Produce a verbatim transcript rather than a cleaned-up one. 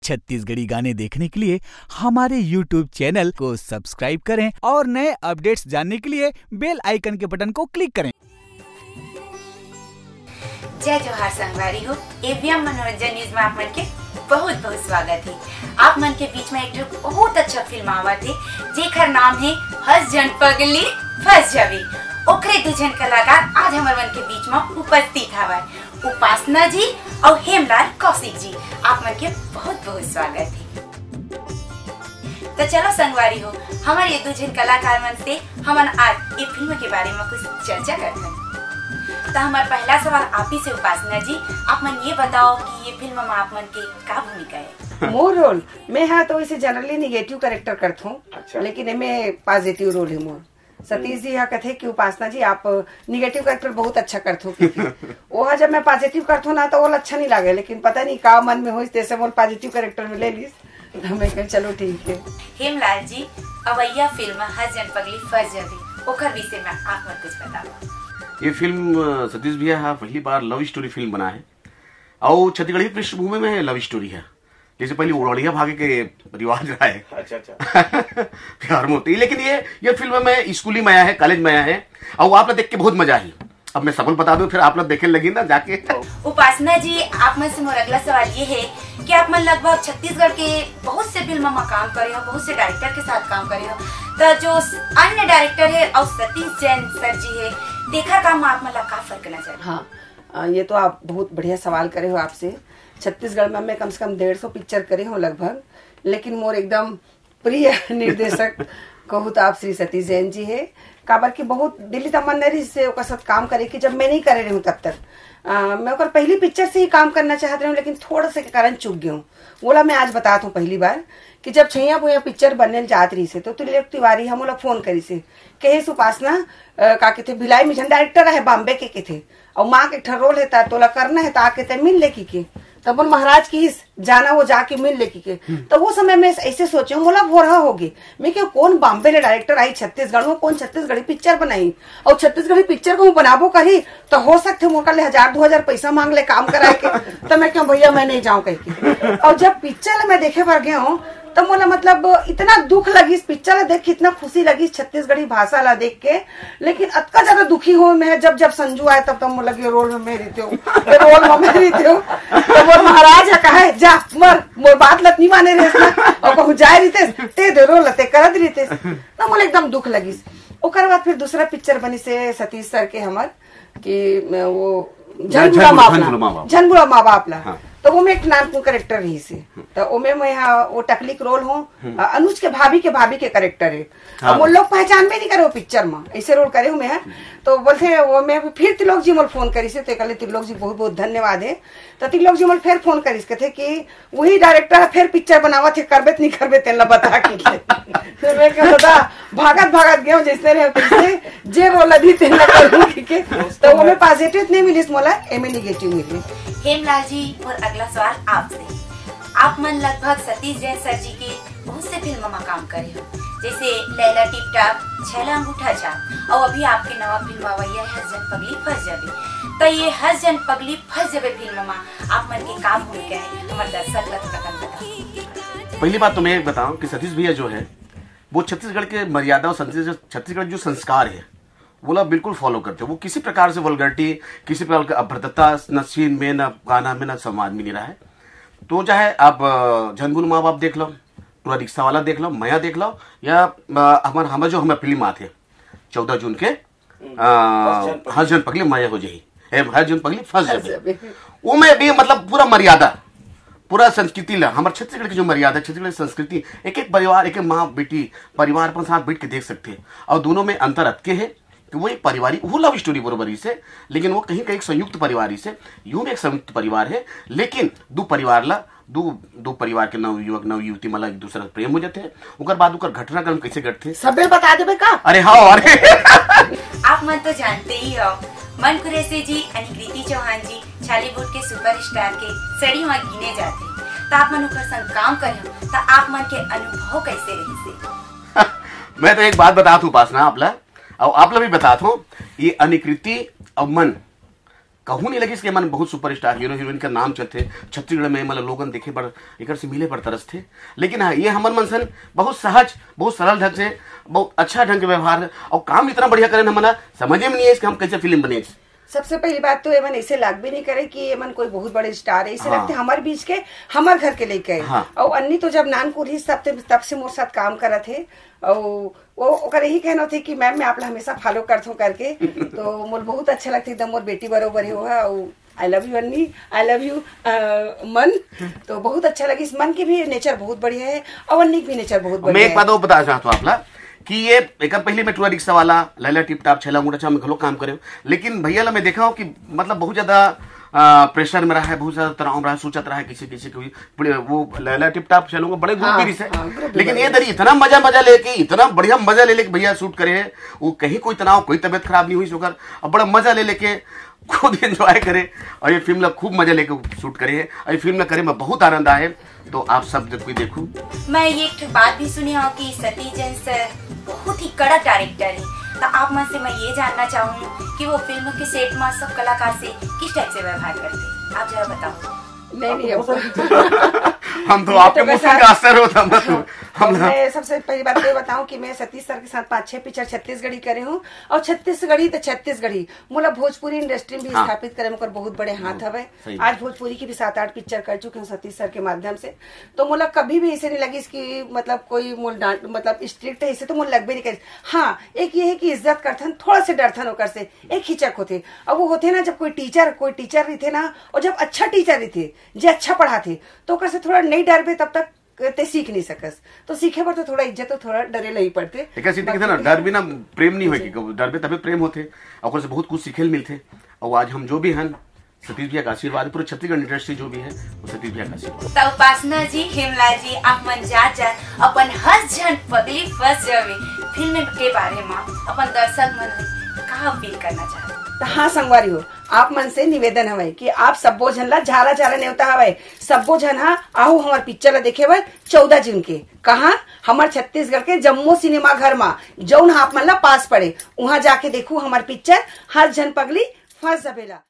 छत्तीसगढ़ी गाने देखने के लिए हमारे YouTube चैनल को सब्सक्राइब करें और नए अपडेट्स जानने के लिए बेल आइकन के बटन को क्लिक करें। जय जोहार संगवारी हो, एवीएम मनोरंजन न्यूज में आप मन के बहुत बहुत स्वागत है। आप मन के बीच में एक ठो बहुत अच्छा फिल्म आवत है, जेकर नाम है हस जन पगली फंस जावे। ओकरे दू झन कलाकार आज हमर मन के बीच में उपस्थित हवय, उपासना जी और हेमलाल कौशिक जी। आप मन के बहुत बहुत स्वागत है। तो चलो संगवारी हो, हमर ये दू झन कलाकार मन से हमन आज ये फिल्म के बारे में कुछ चर्चा करथन। तो हमार पहला सवाल आप ही से उपासना जी, आप मन ये बताओ कि ये फिल्म में आप मन के का भूमिका है? मोर रोल, मैं हा तो इसे जनरली निगेटिव कैरेक्टर करथूं, अच्छा। लेकिन एमे पॉजिटिव रोल है मोर। सतीश जी हा कथे कि उपासना जी आप निगेटिव कैरेक्टर बहुत अच्छा करथो, क्योंकि ओहा जब मैं पॉजिटिव करथो ना तो ओला अच्छा नहीं लागे, लेकिन पता नहीं का मन में होइस तैसे मोर पॉजिटिव कैरेक्टर में ले लीस, तो मैं कहे चलो ठीक है। हेमलाल जी, अवैया फिल्म हस जन पगली फंस जावे, ओकर विषय में आप मन कुछ बताओ। ये फिल्म अ, सतीश भैया हा पहली बार लव स्टोरी फिल्म बना है और छत्तीसगढ़ी पृष्ठभूमि में लव स्टोरी है। जैसे पहले ओड़िया भागे के रिवाज रहा है अच्छा अच्छा। प्यार में होती है, लेकिन ये ये फिल्म में स्कूली में आया है, कॉलेज में आया है और आप लोग देख के बहुत मजा आई। अब मैं सबल बता दूं, फिर आप लोग देखे लगी ना जाके। उपासना जी, आप मन से मोर अगला सवाल ये है कि आप मन लगभग छत्तीसगढ़ के बहुत से फिल्म में काम करे हो, बहुत से डायरेक्टर के साथ काम करे हो, तो जो अन्य डायरेक्टर है और सतीश जैन सर जी है, तेखर काम में आप मन ला का फर्क नजर? हाँ, अ, ये तो आप बहुत बढ़िया सवाल करे हो आपसे। छत्तीसगढ़ में मैं कम से कम डेढ़ सौ पिक्चर करे हूँ लगभग, लेकिन मोर एकदम प्रिय निर्देशक कहूँ तो आप श्री सतीश जैन जी है। काबर कि बहुत दिल्ली तमन्ना रही से ओकर साथ काम करे कि जब मैं नहीं करे रही हूँ तब तक, अ, मैं ओकर पहली पिक्चर से ही काम करना चाहत रही हूँ, लेकिन थोड़ा सा के कारण चूक गई हूँ। बोला मैं आज बतात हूँ पहली बार कि जब छैया भुइया पिक्चर बनने जात रही से तो त्रिलोक तिवारी हम ओला फोन करी से, कहे से उपासना, अ, का कहते भिलाई में झन डायरेक्टर है बॉम्बे के, कहते और माँ के एक ठन रोल है ता तोला करना है ता आके ते मिल ले की के। तब उन महाराज की इस जाना वो जाके मिल ले की के। तो वो समय मैं ऐसे सोचे हूँ, मोला भोरहा होगे। मैं क्यों कौन बॉम्बे ले डायरेक्टर आई छत्तीसगढ़ में, कौन छत्तीसगढ़ी पिक्चर बनाई और छत्तीसगढ़ी पिक्चर को बनाबो करी तो हो सकते मोर कर ले हजार दो हजार पैसा मांग ले काम कराए के। तो मैं क्यों भैया मैं नहीं जाऊँ कह के। और जब पिक्चर मैं देखे बर गया हूँ तो मोला मतलब इतना दुख लगी इस पिक्चर ला देख के, इतना खुशी लगी इस छत्तीसगढ़ी भाषा ला देख के, लेकिन अतका ज्यादा दुखी हो मैं जब जब संजू आए तब तब मोला लगे रोल में मैं रहिते हूँ, रोल में मैं रहिते हूँ। तो मोर महाराज है कहे जा मर, मोर बात लत नहीं माने रहिस ना, और कहूँ जाए रहिते ते दे रोल ते करत रहिते, तो मोला एकदम दुख लगिस। ओकर बाद फिर दूसरा पिक्चर बनी से सतीश सर के हमर कि मैं वो झन झन बुढ़ा बुढ़ा, माँ झन बाप ला, बुढ़ा माँ बाप। झन बुढ़ा माँ बाप ला। हाँ। तो वो में एक नानकुन कैरेक्टर रही से, तो ओमे मैं हाँ वो टकली के रोल हूँ, हम्म। अ, अनुज के भाभी के भाभी के कैरेक्टर है। हाँ। अब वो लोग पहचान में नहीं करे वो पिक्चर में, ऐसे रोल करे हूँ मैं। तो बोलते वो मैं फिर तिलोक जी मोल फोन करी से, तो कहले तिलोक जी बहुत बहुत धन्यवाद है। तो तिलोक जी मोल फिर फोन करी कहते कि वही डायरेक्टर फिर पिक्चर बनावत है, करबे त नहीं करबे तेला बता के। तो मैं कहा दादा भागत भागत गए जैसे रहे तैसे, जे रोल अभी तेला करूँ के। तो वो में पॉजिटिव नहीं मिली मोला, एमे निगेटिव मिली। हेमलाल जी, और अगला सवाल आपसे। आप मन लगभग सतीश जैन सर जी के बहुत से फिल्म में काम करे हो, जैसे लैला टिप टाप, छैला अंगूठा छाप, और अभी आपके नवा फिल्म अवैया है हस जन पगली फंस जावे। तो ये हस जन पगली फंस जावे फिल्म में आप मन के का भूमिका है, हमारे दर्शक ला थोड़ा कन बताओ। पहली बात तो मैं ये बताऊं कि सतीश भैया जो है वो छत्तीसगढ़ के मर्यादा और छत्तीसगढ़ छत्तीसगढ़ जो संस्कार है वो लोग बिल्कुल फॉलो करते हैं। वो किसी प्रकार से वल्गरिटी, किसी प्रकार का अभद्रता न सीन में, न गाना में, न संवाद में नहीं रहा है। तो चाहे आप अ, झन बुढ़ा माँ बाप देख लो, टूरा रिक्शा वाला देख लो, मया देख लो, या अ, हमार हमार जो हमार फिल्म आते हैं चौदह जून के, अ, हस जन पगली। हस जन पगली मया हो जाही, ए, हस जन पगली फंस फंस जाबे। जाबे। वो में भी मतलब पूरा मर्यादा, पूरा संस्कृति ला, हमारे छत्तीसगढ़ की जो मर्यादा, छत्तीसगढ़ की संस्कृति, एक एक परिवार, एक एक माँ बेटी परिवार अपन साथ बैठ के देख सकते हैं। और दोनों में अंतर अतके है कि वो एक पारिवारिक, वो लव स्टोरी बरोबर ही से, लेकिन वो कहीं कहीं एक संयुक्त परिवार ही से, यूं भी एक संयुक्त परिवार है, लेकिन दो परिवार ला, दो दो परिवार के नव युवक नव युवती मन ला एक दूसरा से प्रेम हो जाते हैं। ओकर बाद ओकर घटनाक्रम कैसे घटते? सबे बता देबे का? अरे हाँ, अरे। आप मन तो जानते ही हो, मन कुरैशी जी अनिकृति चौहान जी छालीवुड के सुपरस्टार के सड़ी वहाँ गिने जाते, तो आप मन ओकर संग काम करे हो, तो आप मन के अनुभव कैसे रही से? मैं तो एक बात बतात हूँ उपासना आप ला, और आप ला भी बतात हूँ, ये अनिकृति और मन कहूँ नहीं लगिस कि मन बहुत सुपरस्टार हीरो हीरोइन का नाम चलथे। छत्तीसगढ़ में मतलब लोगन देखे बर, एकर से मिले बर तरसथे। लेकिन हाँ, ये हमर मन सन बहुत सहज, बहुत सरल ढंग से, बहुत अच्छा ढंग के व्यवहार है और काम इतना बढ़िया करेन, हमन ला समझे में नहीं है कि हम कैसे फिल्म बने। सबसे पहली बात तो एमन ऐसे लाग भी नहीं करे कि एमन कोई बहुत बड़े स्टार है, ऐसे हाँ। लगते हमारे बीच के, हमारे घर के लेके है। हाँ। और अन्नी तो जब नान को रही तब से, तब से मोर साथ काम करत है। और वो ओकर यही कहना थे कि मैम, मैं आप ला हमेशा फॉलो करत हूँ करके। तो मोर बहुत अच्छा लगता, एकदम मोर बेटी बरोबर है वो है। और आई लव यू अन्नी, आई लव यू मन। तो बहुत अच्छा लगिस। मन की भी नेचर बहुत बढ़िया है और अन्नी की भी नेचर बहुत मैं बढ़िया एक है। बात और बता चाहता हूँ आप ला कि ये एक पहले मैं टूरा रिक्शा वाला, लैला टिप टाप, छैला अंगूठा छाप में घलो काम करे हूँ, लेकिन भैया ला मैं देखा हूँ कि मतलब बहुत ज्यादा प्रेशर में रहा है, बहुत ज्यादा तनाव में रहा है, सोचत रहा है किसी किसी को भी। पूरे वो लैला टिप टाप चलूंगा, बड़े ग्रुप हाँ, भी रिस है। हाँ, ग्रुप भी लेकिन बड़े ये दरी इतना मजा मजा लेके, इतना बढ़िया मजा ले लेके भैया शूट करे है। वो कहीं कोई तनाव, कोई तबीयत खराब नहीं हुई ओकर, अब बड़ा मजा ले लेके खुद एंजॉय करे और ये फिल्म ला खूब मजा लेके शूट करे है। और ये फिल्म ला करे में बहुत आनंद आए। तो आप सब जब कोई देखू। मैं ये एक ठो बात भी सुनी हूँ कि सतीश जैन सर बहुत ही कड़क डायरेक्टर है। तो आप मन से मैं ये जानना चाहूँ कि वो फिल्म के सेट में सब कलाकार से किस टाइप से व्यवहार करते हैं, आप जरा बताओ। नहीं, नहीं, अब हम तो मुझे आपके तो मुंह से वैसा आश्चर्य होता, हम तो, हाँ, हम तो मैं सबसे पहली बात तो ये बताऊं कि मैं सतीश सर के साथ पांच छह पिक्चर छत्तीसगढ़ी करे हूँ, और छत्तीसगढ़ी तो छत्तीसगढ़ी, मोला भोजपुरी इंडस्ट्री में भी हाँ। स्थापित करे में ओकर बहुत बड़े हाथ हवे। सही बात। आज भोजपुरी की भी सात आठ पिक्चर कर चुके हैं सतीश सर के माध्यम से, तो मोला कभी भी ऐसे नहीं लगिस कि मतलब कोई मोल डांट, मतलब स्ट्रिक्ट है, इसे तो मोला लगबे नहीं करे। हाँ, एक ये है कि इज्जत करथन, थोड़ा से डरथन ओकर से, एक हिचक होथे। अब वो होथे ना, जब कोई टीचर, कोई टीचर रहिथे ना, और जब अच्छा टीचर रहिथे, जे अच्छा पढ़ाथे, तो ओकर से थोड़ा नहीं डरबे, तब तक ते सीख नहीं सकस। तो सीखे बर तो थोड़ा इज्जत, तो थोड़ा डरे ला ही पड़थे। एक ऐसी दिखथे ना, बाकी डर बिना प्रेम नहीं होय जी। कि डरबे तबे प्रेम होथे, और ओकर से बहुत कुछ सीखे ल मिलथे। और आज हम जो भी हन, सतीश भैया का आशीर्वाद, पूरे छत्तीसगढ़ इंडस्ट्री जो भी है, वो सतीश भैया का आशीर्वाद। तो उपासना जी, हेमला जी, आप मन जात जात अपन हर झन पगली फंस जावे फिल्म के बारे में अपन दर्शक मन ले का अपील करना चाहते? तो हाँ संगवारी हो, आप मन से निवेदन हवय कि आप सब्बो झन ला झारा झारा नेवता हवय। सब्बो झन हा आहू हमर पिक्चर ला देखे बर चौदह जून के। कहाँ? हमर छत्तीसगढ़ के जम्मो सिनेमा घर मा, जौन हा आप मन ला पास पड़े, उहाँ जाके देखू हमर पिक्चर हर झन पगली फंस जबेला।